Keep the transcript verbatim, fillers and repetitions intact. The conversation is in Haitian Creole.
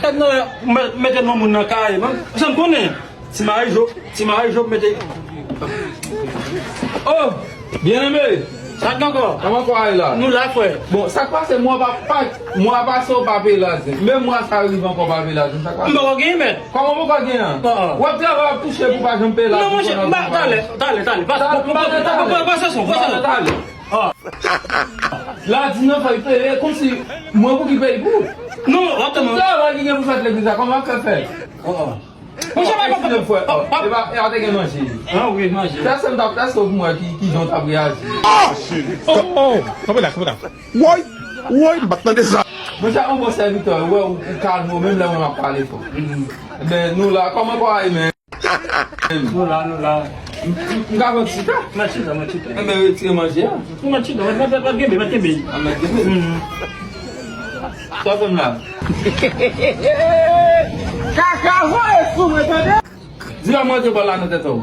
Gad nan, mete non moun nan kay, man. Sa m konnen. Ti mari jo, ti mari jo mete. Oh, byeneme. Sa k gen ankò? Kòman kò a ye la? Nou la, frè. Bon, sa k pase, mwa pa, pa, mwa pase w pa peye lajan. Menm mwa sa rive ankò w pa peye lajan. Sa k pase? M poko genyen, mèt. Kòman w poko genyen? An, an. W ap travay, w ap touche pou pa janm peye lajan. Non, monchè, m pa, talè, talè, talè. Pase, pase, pase, pase, pase, pase. Talè. Ah. La di nan fèy peye, kòmsi mwen pou ki peye pou. Non, w ap tann. Tout travay ki gen pou fèt legliz la, kòman w ap fè fè? Oh, oh. Monchè, pa, pa, pa, pa, pa. E pa, e pa te gen manje. Ah wi, manje. Pèsonn t ap, pèsonn pou mwen ki, ki jan w t ap reyaji. Oh, oh, kanpe la, kanpe la. Woy, woy, m pa t tande sa. Monchè, yon bon sèvitè, ou wè, ou, ou kalme w, menm lè mwen m ap pale fò. Mhm. Men, nou la, kòman kò a ye, men? Nou la, nou la. M, m, m ka pran ti chita? Mèt chita, mèt chita. Enben, retire manje a. Ou mèt chita, mèt, mèt, mèt, mèt kenbe, mèt kenbe. A, mèt kenbe. Mhm. Sa w fè m la? Kaka voye sou mwen, tande? Di la manje bòl la nan tèt ou.